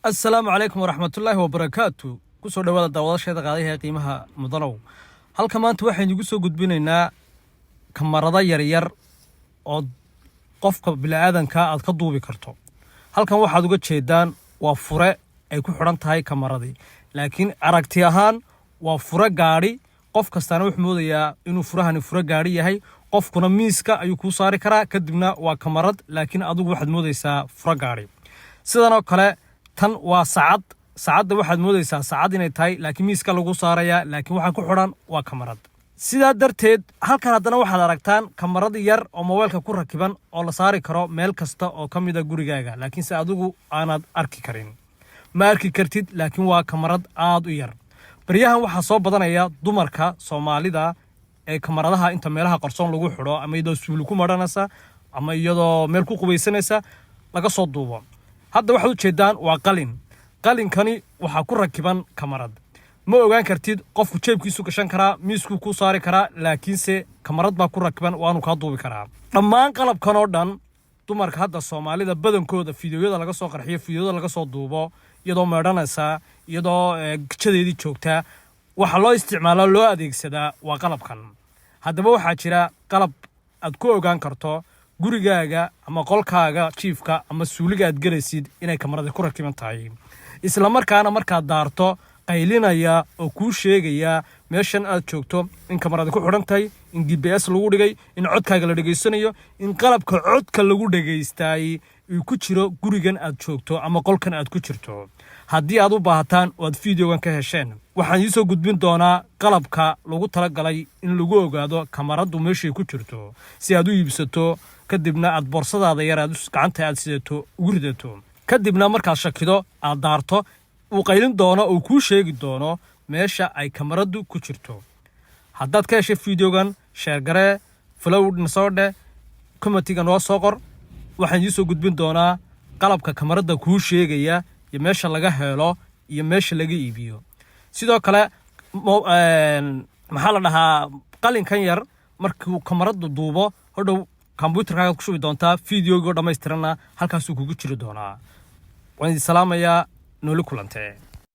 Asalaamu calaykum waraxmatullaahi wabarakaatu. Kusoo dhawaada daawadasheeda qaadaha ee qiimaha mudanow. Halka maanta waxaynu igu soo gudbinaynaa kamarado yaryar oo qofka bini'aadanka aad ka duubi karto. Halkan waxaad uga jeedaan waa fure ay ku xidhan tahay kamaradii, laakiin aragti ahaan waa fure gaadhi. Qof kastaana wuxuu moodayaa inuu furahani fure gaadhi yahay. Qofkuna miiska ayuu kuu saari karaa, kadibna waa kamarad, laakiin adigu waxaad moodaysaa fure gaadhi. Sidan oo kale tan waa saacad. Saacadda waxaad moodaysaa saacad inay tahay, laakiin miiska lagu saarayaa, laakiin waxaa ku xidhan waa kamarad. Sidaa darteed halkan haddana waxaad aragtaan kamarad yar oo mobaylka ku rakiban oo la saari karo meel kasta oo ka mida gurigaaga, laakiinse adigu aanaad arki karin. Ma arki kartid, laakiin waa kamarad aad u yar. Baryahan waxaa soo badanaya dumarka Soomaalida ee kamaradaha inta meelaha qarsoon lagu xidho, ama iyadoo suuli ku maranaysa ama iyadoo meel ku qubaysanaysa laga soo duubo. Hadda waxaad ujeedaan waa qalin. Qalinkani waxaa ku rakiban kamarad. Ma ogaan kartid, qofku jeebkiisu gashan karaa, miiskuu kuu saari karaa, laakiinse kamarad baa ku rakiban, waanu kaa duubi karaa. Dhammaan qalabkan oo dhan dumarka hadda Soomaalida badankooda fiidiyoyada laga soo qarxiyo, fiidiyoyada laga soo duubo iyadoo meedhanaysa, iyadoo gajadeedii joogtaa, waxaa loo isticmaalaa, loo adeegsadaa waa qalabkan. Haddaba waxaa jira qalab aad ku ogaan karto gurigaaga ama qolkaaga jiifka ama suuliga aad gelaysid inay kamaradi ku rakiban tahay, isla markaana markaad daarto qaylinaya oo kuu sheegaya meeshan aad joogto in kamaradi ku xidhan tahay, in GPS lagu dhigay, in codkaaga la dhegaysanayo, in qalabka codka lagu dhegaystaay uu ku jiro gurigan aad joogto ama qolkan aad ku jirto. Haddii aad u baahataan oo aad fideogan ka hesheen, waxaan iisoo gudbin doonaa qalabka lagu talagalay in lagu ogaado kamaraddu meeshay ku jirto, si aad u iibsato, kadibna aad boorsadaada yar aad gacanta aad sidato ugu ridato. Kadibna markaad shakido aad daarto, uu qaylin doono uu kuu sheegi doono meesha ay kamaraddu ku jirto. Haddaad ka heshay fideogan, share garee, follow soo dheh, commentiga noo soo qor. Waxaan idiin soo gudbin doonaa qalabka kamaradda kuu sheegaya iyo meesha laga helo iyo meesha laga iibiyo. Sidoo kale, maxaa la dhahaa, qalinkan yar markuu kamaraddu duubo, hodhow kombyuutarkaagaad ku shubi doontaa. Fideogoo dhammaystiranna halkaasuu kugu jiri doonaa. Waan idin salaamayaa. Nooli kulantee.